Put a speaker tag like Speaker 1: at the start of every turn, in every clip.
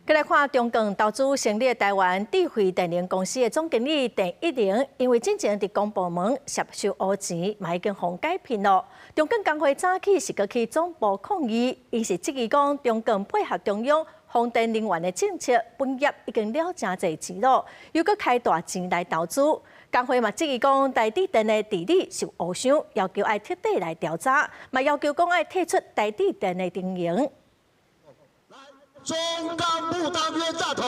Speaker 1: 閣來看中鋼投資成立台灣智慧電能公司的總經理鄭一玲，因為進前佇公部門涉收烏錢，嘛已經予解聘囉。中鋼工會早起是閣去總部抗議，𪜶是質疑講中鋼配合中央風電能源的政策，本業已經了誠濟錢囉，又閣開大錢來投資。工會嘛質疑講台智電的治理受烏傷，要求愛徹底來調查，嘛要求講愛退出台智電的經營。
Speaker 2: 中鋼不當冤大頭，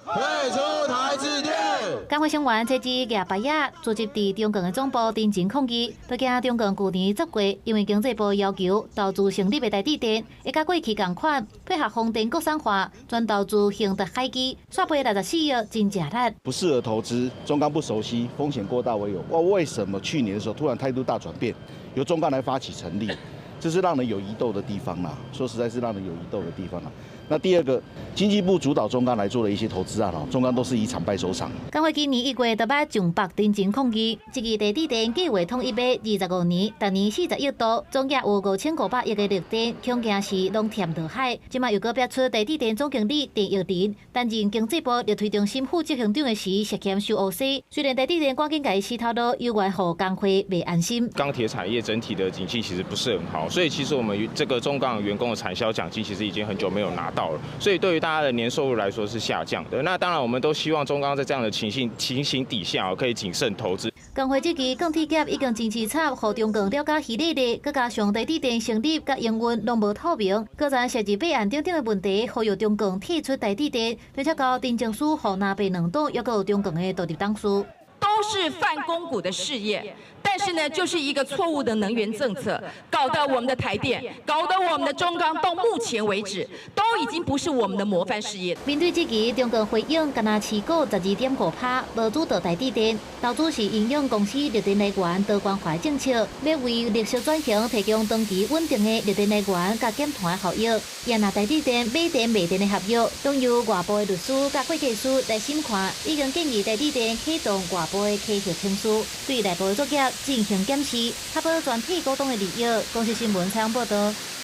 Speaker 2: 退出台智電。
Speaker 3: 工會成員這支舉牌仔，聚集佇中鋼的總部陣前抗議，都驚中鋼舊年10月，因為經濟部要求投資成立的台智電，會佮過去仝款，配合風電國產化，全投資興達海基，煞賠64億，真食力。
Speaker 4: 不適合投資，中鋼不熟悉，風險過大為由。哇，為什麼去年的時候突然態度大轉變，由中鋼來發起成立？這是讓人有疑竇的地方啦。說實在，是讓人有疑竇的地方啦。那第二個，經濟部主導中鋼來做了一些投資案哦，中鋼都是以慘敗收場。
Speaker 3: 工會今年1月特擺上北陣前抗議，這個台智電計劃統一買25年，逐年40億度，總額有5500億的綠電，恐驚是攏忝落海。這馬又閣爆出台智電總經理鄭玉玲擔任經濟部力推中心副執行長的時涉嫌收烏紗，雖然台智電趕緊共伊洗頭路，猶原予工會袂安心。
Speaker 5: 鋼鐵產業整體的景氣其實不是很好，所以其實我們這個中鋼員工的產銷獎金其實已經很久沒有拿到了，所以對於大家的年收入來說是下降的。那當然，我們都希望中鋼在這樣的情形底下，可以謹慎投資。
Speaker 3: 工會這期鋼鐵業已經真淒慘，予中鋼了解虛咧咧，閣加上台智電成立佮營運攏無透明，閣然涉及弊案等等的問題，呼籲中鋼退出台智電，並且交陳情書予藍白兩黨，抑閣有中鋼的獨立董事。
Speaker 6: 都是泛公股的事業，但是呢，就是一個錯誤的能源政策，搞得我們的台電，搞得我們的中鋼，到目前為止，都已經不是我們的模範事業。
Speaker 3: 面對這期中鋼回應，干焦持股12.5%，無主導台智電，投資是因應公司綠電來源多元化政策，欲為綠色轉型提供長期穩定的綠電來源佮減碳效益。也若台智電買電賣電的合約，攏由外部的律師佮會計師來審看，已經建議台智電啟動外部的稽核程序，對內部的作業進行檢視，確保全體股東的利益。公視新聞採訪報導。